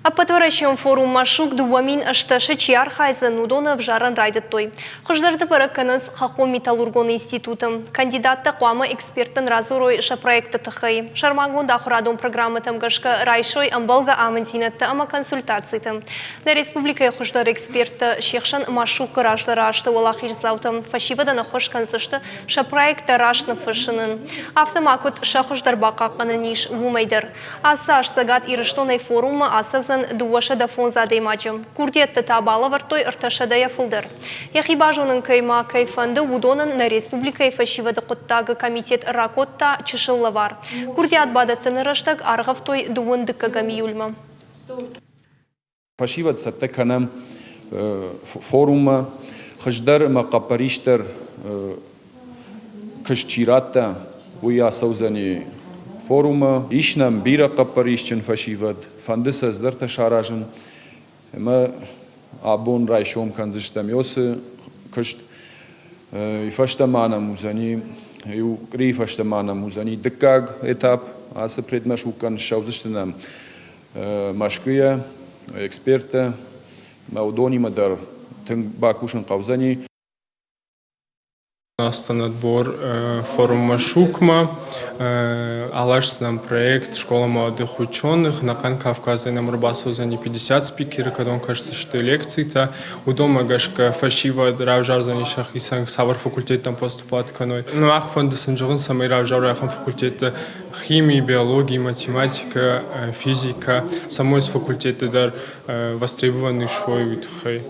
Ӕппӕтуӕрӕсеон форум Машук 2018-ы чи архайдзӕн, уыдоны ӕвзарын райдыдтой. Хуыздӕрты бӕрӕг кӕнынц хӕххон-металлургон институты. Кандидаттӕ хъуамӕ эксперттӕн радзурой сӕ проектты тыххӕй. Сӕрмагонд ахуырадон программӕтӕм гӕсгӕ райсой ӕмбӕлгӕ амынддзинӕдтӕ ӕмӕ консультацитӕ. Нӕ республикӕйы хуыздӕр эксперттӕ се хсӕн Машукы раздӕры азты уӕлахиздзаутӕ фӕсивӕдӕн ӕххуыс кӕндзысты сӕ проекттӕ раст ныффыссынӕн. Афтӕ ма куыд сӕ хуыздӕр бахъахъхъӕнӕн ис, уымӕй дӕр. Ацы аз Цӕгат Ирыстонӕй форуммӕ ацӕудзӕн 205 адӕймаджы. Курдиӕттӕ та балӕвӕрдтой ӕртӕсӕдӕйӕ фылдӕр. Йӕхи базонын кӕй ма кӕй фӕнды, уыдонӕн нӕ республикӕйы фӕсивӕды хъуыддагы комитет ракодта чысыл лӕвар. Курдиат бадӕттыны рӕстӕг аргъӕвтой дыууын дыккӕгӕм июльмӕ. Фӕсивӕд цӕттӕ кӕнӕм форуммӕ. Хуыздӕр ӕмӕ хъӕппӕрисдӕр куыст чи радта, уый ацӕудзӕни форуммӕ. Ис нӕм бирӕ хъӕппӕрисджын фӕсивӕд, фӕнды сӕ цыдӕртӕ саразын. Ӕмӕ абон райсом кӕндзыстӕм уыцы куыст. Фӕстӕ ма нӕм уыдзӕни, иу къуырийы фӕстӕ ма нӕм уыдзӕни дыккаг этап. Ацы предмашуккӕн ссӕудзысты нӕм Мӕскуыйӕ эксперттӕ ӕмӕ уыдонимӕ дӕр тынг бакусын хъӕудзӕни. Настан отбор форум Машукмӕ аласдзынӕн проект «Школа молодых ученых». Ӕнӕхъӕн Кавказӕй нӕм ӕрбацӕудзӕни 50 спикеры, кӕдон кӕсдзысты лекцитӕ. Уыдонмӕ гӕсгӕ фӕсивӕд равзардзӕни сӕхицӕн, цавӕр факультеттӕм поступать кӕной. Мах фӕнды сын зӕгъын, цӕмӕй равзарой ахӕм факультеттӕ, химии, биологии, математикӕ, физикӕ, самой факультетты дӕр востребованы суой, уый тыххӕй.